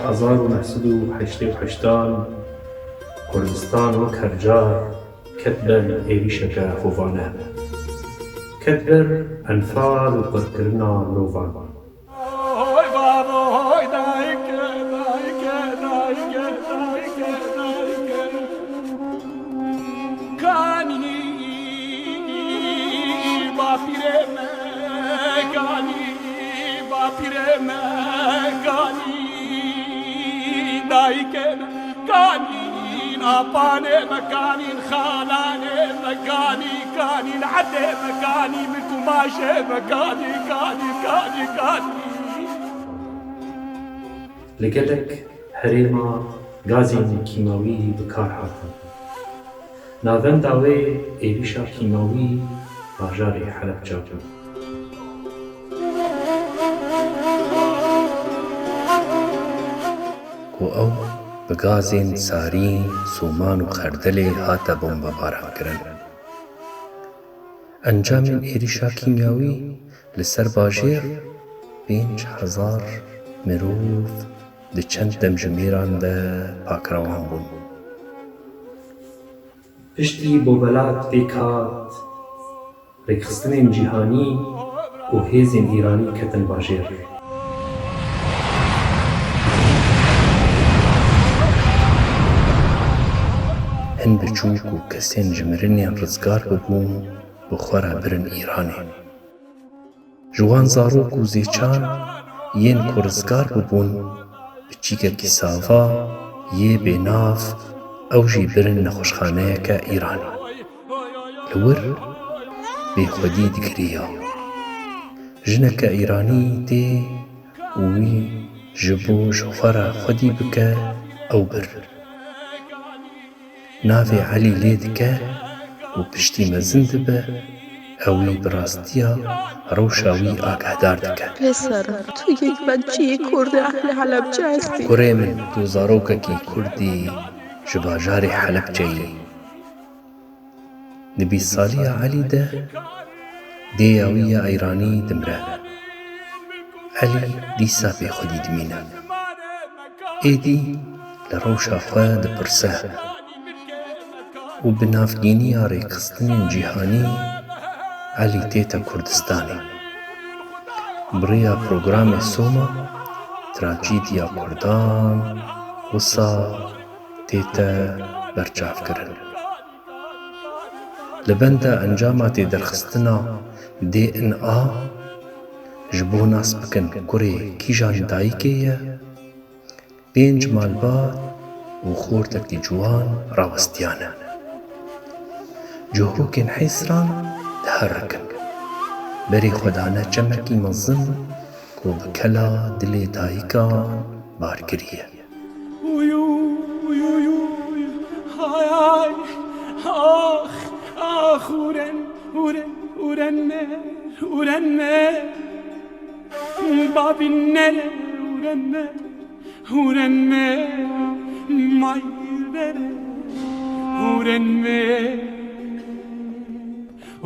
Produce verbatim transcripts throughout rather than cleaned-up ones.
Hezar û neh sed û heştê û heştan Kurdistan wek her car ket ber êrîşeke hovane. Ket ber enfal û qirkirina mirovan. Oy babo, oy dayike, dayike, dayike, dayike, dayike. Kanî bapîrê me, kanî bapîrê me, kanî dayikê me, kanîn apanê me, kanîn xalanê me, kanî, kanîn erdê me, kanî min kumaşê me, kanî, kanî, kanî, kanî. Li gelek herêma gazên kîmawî bi kar hatin. Navenda wê êrîşa kîmawî bajarê Helebca bû. Ku ew bi gazên sarîn, soman û xerdelê hate bombebarankirin. Encamên êrîşa kîmyawî li ser bajêr pênc hezar mirov di çend demjimêran de pakrewan bûn. Piştî bobelat pêk hat, rêkxistinên cîhanî û hêzên Îranî ketin bajêr. Hin biçûk û kesên ji mirinên rizgar bibûn, bi xwe re birin Îranê. Ji wan zarok û zêçan yên ku rizgar bûbûn, biçîkekî sava yê bênav, ew jî birin nexweşxaneyeke Îranî. Li wir bêxwedî digiriya. Jineke Îranî tê û wî ji bo ji xwe re xwedî bike, ew bir. Navê Elî lê dike û piştî mezin dibe, ew ê bi rastiya rewşa wî agahdar dike. Pêser, tu yek beçiyê Kurdê ehlê Helebce estî. Kurê min, tu zarokekî Kurdî ji bajarê Helebce yî. Di bîst saliya Elî de dêya wî ya Îranî dimre. Elî dîsa bêxwedî dimîne. Êdî li rewşa xwe dipirse û bi navgîniya rêkxistinên cîhanî Elî tête Kurdistanê. Bi rêya programê Soma, trajîdiya Kurdan wisa tête berçavkirin. Li benda encama têderxistina D N A, ji bo nas bikin kurê kîjan dayikê ye, pênc malbat û xortekî ciwan rawestiyane. Cihokên hêsran diherikin. Berê xwe dane çemekî mezin ku bi kela dilê dayikan bar kiriye. Uy, uy, uy, uy, uy, hay, hay, ah, ah, uren, uren, urenme, urenme, babin nere, urenme, urenme, may vere, urenme.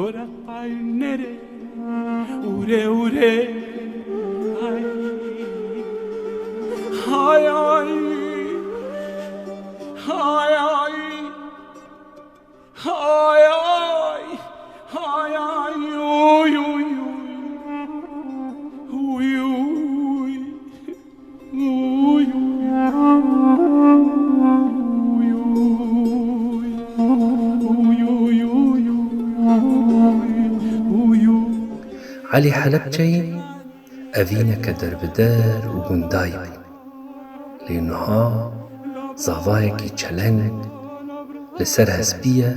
Ora ay nere, ure, ure, ay. Hay, ay, hay, ay, hay, ay, hay, ay, uy, uy, uy, uy, uy. Elî Helebçeyî evîneke derbider û gundayî bû. Lê niha zavayekî çeleng li ser hespî ye,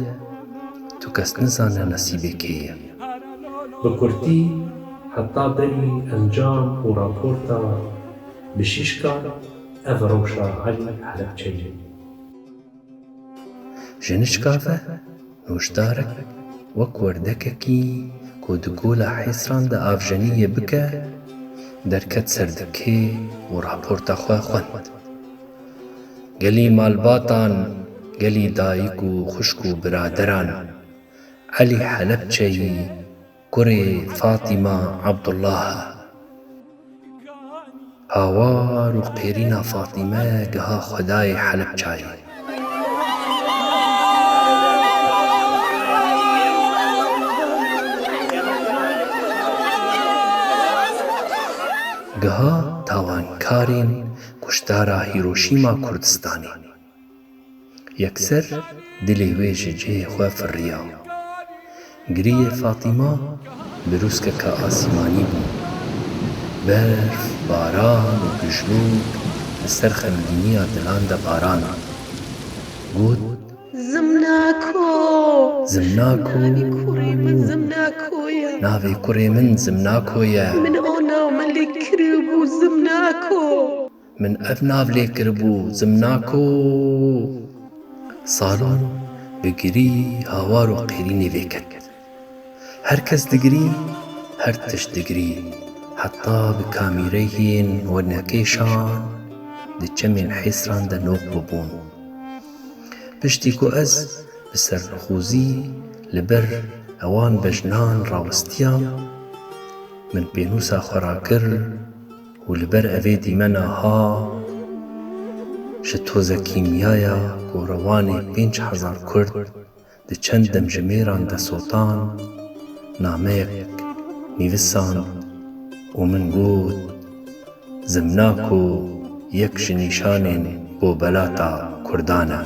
tu kes nizane nesîbê kê ye. Bi kurtî, heta berî encam û raporta Bişîşka, ev rewşa Elî Helebçeyî. Ji nişka ve nûşdarek wek werdekekî ku di gola Hêsran de avjeniyê bike, derket ser dikê û raporta xwe xwend. Gelî malbatan, gelî dayik û xwişk û biraderan, Elî Helebçeyî kurê Fatîma Abdullah e. Awar û qêrîna Fatîme giha Xwedayê Helebçayê. Giha tawankarên kuştara Hîroşîma Kurdistanê. Yekser dilê wê ji cihê xwe firiya. Giriyê Fatîma birûskeke asîmanî bû. Berf, baran û gijlok li ser xemgîniya dilan de barand. Got, Zimnako! Zimnako! Navê kurê min Zimnako ye. Navê kurê min Zimnako ye. Min o name lê kiribû Zimnako. Min ev nav lê kiribû, Zimnako. Salon bi girî, hawar û qêrînê vêket. Her kes digirî, her tişt digirî. Heta bi kamîreyên wenekêşan di çemên Hêsran de noq bibûn. Piştî ku ez bi sernixûzî li ber ewan bejnan rawestiyam, min pênûsa xwe rakir û li ber evê dîmena ha ji toze kîmyaya ku rewanê pênc hezar Kurd di çend demjimêran de sotan, nameyek nivîsand û min got, Zimnako yek ji nîşanên bobelata Kurdan e.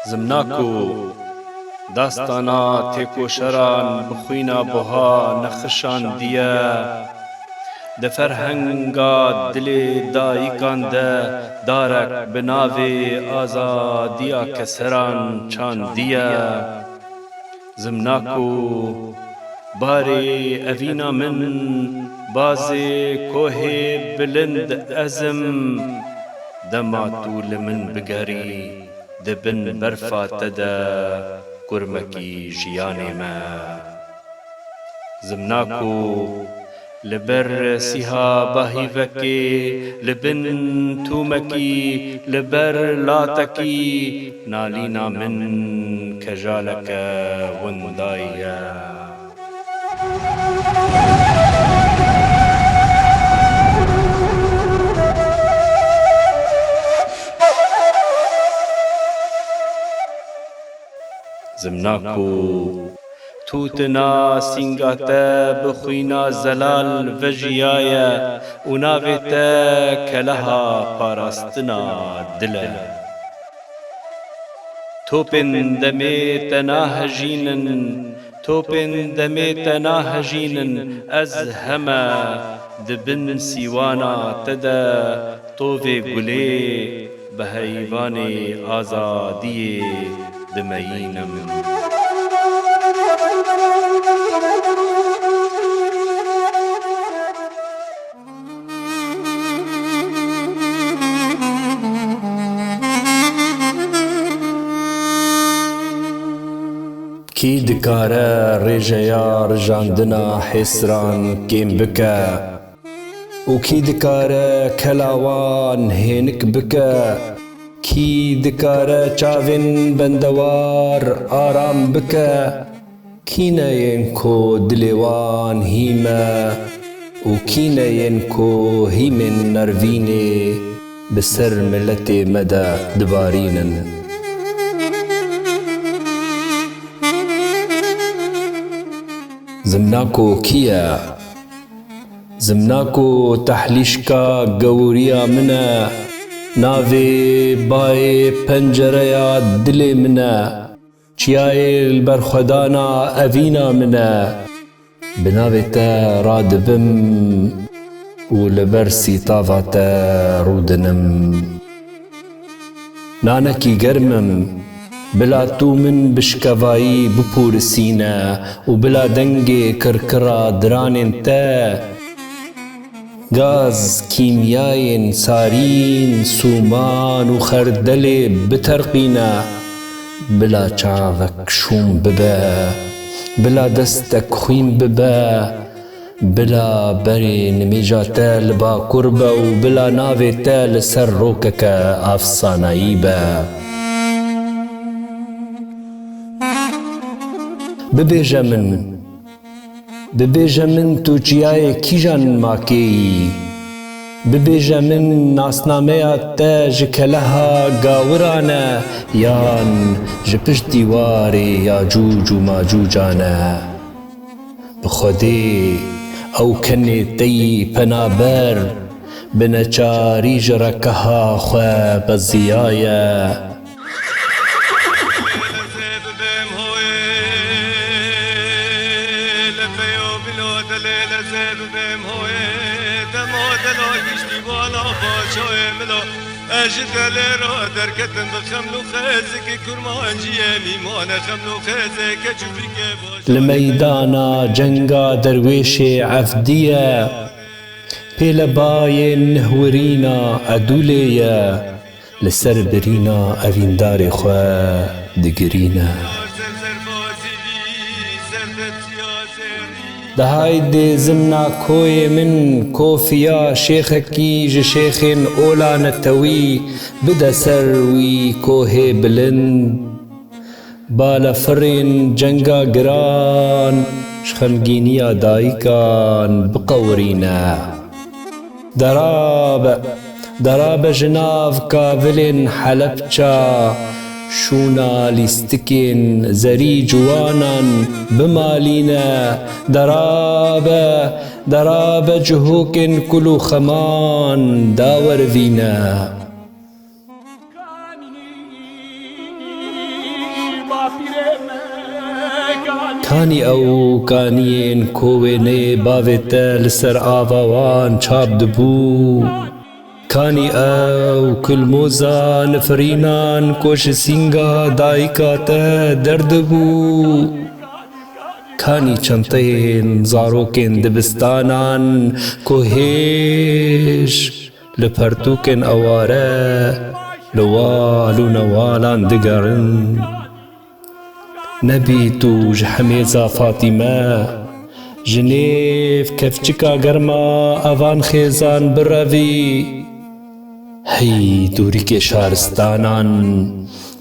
Zimnako, dastana têkoşeran bi xwîna buha nexişandiye. Di ferhenga dilê dayikan de darek bi navê azadiya keseran çandiye. Zimnako, barê evîna min, bazê kohê bilind ez im. Dema tu li min bigerî, di bin berfa te de kurmekî jiyanê me. Zimnako, li ber sîha bahîvekê, li bin tûmekî, li ber latekî, nalîna min kejaleke windayî ye. Zimnako, tûtina sînga te bi xwîna zelal vejiyaye û navê te keleha parastina dil e. Topên demê te nahejînin, topên demê te nahejînin, ez heme di bin sîwana te de tovê gulê bi heyvanê azadiyê dimeyînim. Kî dikare rêjeya rijandina hêsran kêm bike û kî dikare kela wan hênik bike? Kî dikare çavên bendewar aram bike? Kî ne yên ku dilê wan hîm e û kî ne yên ku hîmên nervînê bi ser miletê me de dibarînin? Zimnako kî ye? Zimnako tehlîşka gewriya min e, navê bayê pencereya dilê min e. Çiyayê li berxwedana evîna min e. Bi navê te radibim û li ber sîtava te rûdinim. Nanekî germ im, Bila tu min bi şikevayî bipûrisîne û bila dengê kirkira diranên te, gaz, kîmyayên sarîn, sûman û xerdelê biterqîne. Bila çavek şûn bibe, bila destek xwîn bibe, bila berê nimêja te li bakur be û bila navê te li ser rokeke afsanayî be. Bibêje min, bibêje min tu çiyayê kîjan makê yî? Bibêje min nasnameya te ji keleha gawiran e yan ji pişt dîwarê Yacûc û Macûcan e? Bi Xwedê ew kenê te yî penaber, bi neçarî ji rekeha xwe beziyaye. Ez ji delê re derketim bi xeml û xezikê kurmanciyê mîmane xeml û xezê keçûpîkê baş. Li meydana cenga derwêşê Evdî ye, pêlebayên nihwirîna Edûlê ye, li ser birîna evîndarê xwe digirîne. De haydê zimna koyê min, kofiya şêxekî ji şêxên ola netewî bide ser wî kohê bilind. Balefirên cenga giran ji xemgîniya dayikan biqewirîne. Derabe, derabe ji nav kavilên Helebça, şûna lîstikên zerî ciwanan bimalîne. Derabe, derabe cihokên kul û xeman dawerivîne. Kanî ew kaniyên ku wêneyê bavê te li ser ava wan çap dibû? Kanî ew kulmoza nifirînan ku ji sînga dayika te derdibû? Kanî çenteyên zarokên dibistanan ku hêj li pertûkên eware li wal û newalan digerin? Nebî tu ji hemêza Fatîme, ji nêv kevçika germa evan xêzan birevî. Hey dûrîkê şaristanan,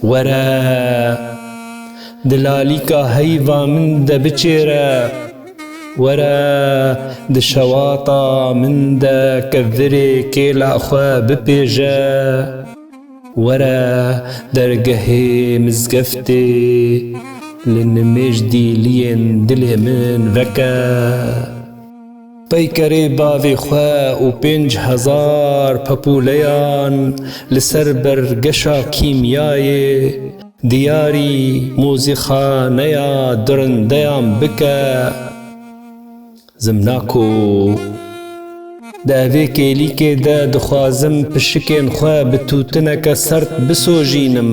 were, di lalîka heyva min de biçêre. Were, di şewata min de kevirê kêla xwe bipêje. Were, dergehê mizgeftê li nimêj dîliyên dilê min veke. Peykerê bavê xwe û pênc hezar pepûleyan li ser bergeşa kîmyayê diyarî mûzîxaneya dirindeyan bike. Zimnako, di evê kêlîkê de dixwazim pişikên xwe bi tûtineke sert bisojînim.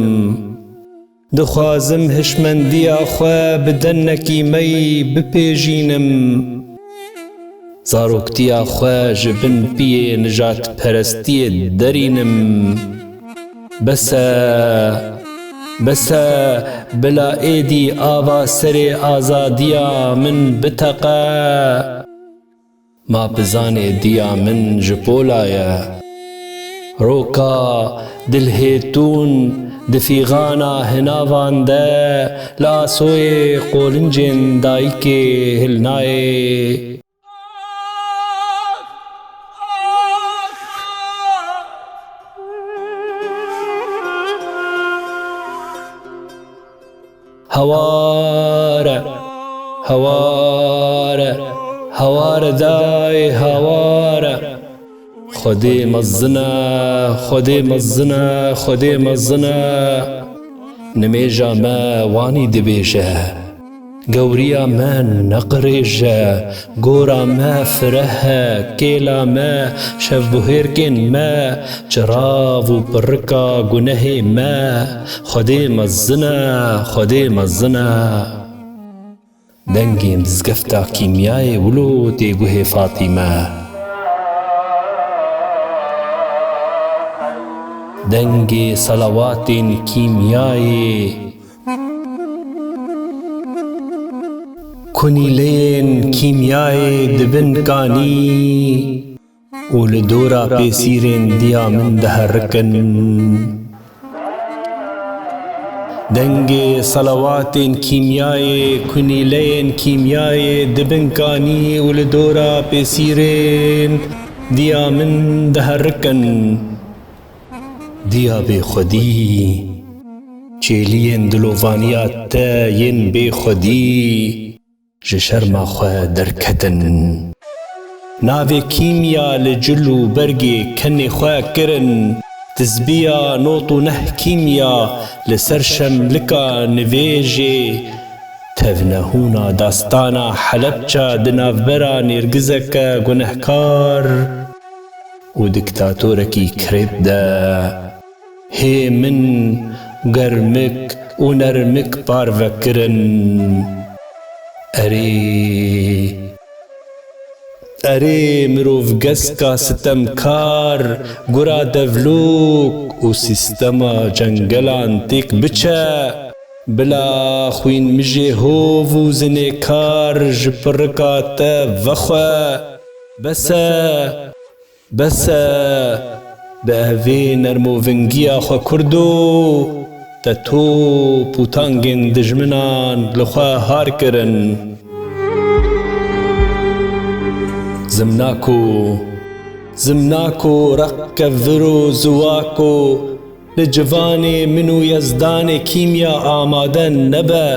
Dixwazim hişmendiya xwe bi denekî mey bipêjînim. Zaroktiya xwe ji bin piyê nijadperestiyê derînim. Bes e, bes e, bila êdî ava serê azadiya min biteqe. Ma bizanê diya min ji pola ye. Roka dilhêtûn di fîxana hinavan de li asoyê qolincên dayikê hilnayê. Haware, haware, haware dayê haware. Xwedê mezin e, Xwedê mezin e, Xwedê mezin e. Nimêja me wanî dibêje. Gewriya me neqirêj e, gora me fireh e, kêla me, şevbuhêrkên me, çirav û pirrika gunehê me. Xwedê mezin e, Xwedê mezin e. Dengê mizgefta kîmyayê wilo tê guhê Fatîme. Dengê selawatên kîmyayê. Kunîleyên kîmyayê dibin kanî û li dora pêsîrên diya min diherikin. Dengê selawatên kîmyayê, kunîleyên kîmyayê dibin kanî û li dora pêsîrên diya min diherikin. Diya bêxwedî, çêliyên dilovaniya te yên bêxwedî ji şerma xwe derketin. Navê kîmya li cil û bergê kenê xwe kirin, tizbiya not û neh kîmya li ser şemlika nivêjê, tevnehûna dastana Helebça di navbera nêrgizeke gunehkar û dîktatorekî kirêt de hê min germik û nermik parve kirin. Erê, erê mirovgeska sitemkar, gura devlok û sîstema cengelan têk biçe, bila xwînmijê hov û zinêkar ji pirrika te vexwe. Bes e, bes e, bi evê nermovingiya xwe kurdo, te top û tangên dijminan li xwe har kirin. Zimnako, zimnako req kevir û ziwako, li civanê min û Yezdanê kîmya amade nebe,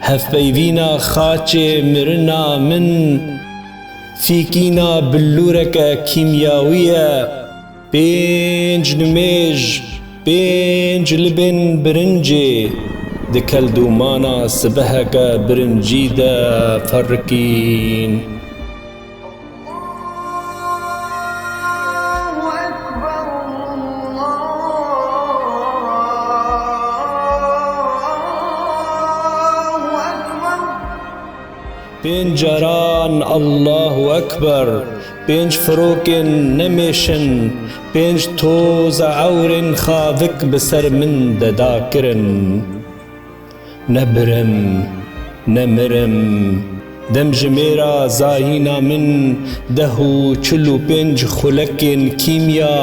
hevpeyvîna xaçê mirina min, fîkîna billûreke kîmyawî ye. Pênc nimêj, pênc libên birincê, di keldûmana sibeheke birincî de ferikîn. الله أكبر، الله أكبر. Pênc caran Allahu Ekber, pênc firokên nemêşin, pênc toza ewrên xavik bi ser min de dakirin. Ne birim, ne mirim. Demjimêra zayîna min deh û çil û pênc xulekên kîmya,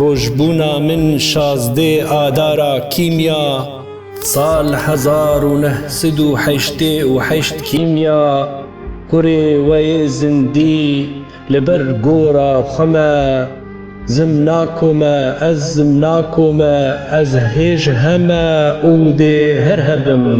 rojbûna min şazdê adara kîmya, sal hezar û neh sed û heştê û heşt kîmya, kurê we yê zindî, li ber gora xwe me, zimnako me, ez zimnako me, ez hêj heme û dê her hebim.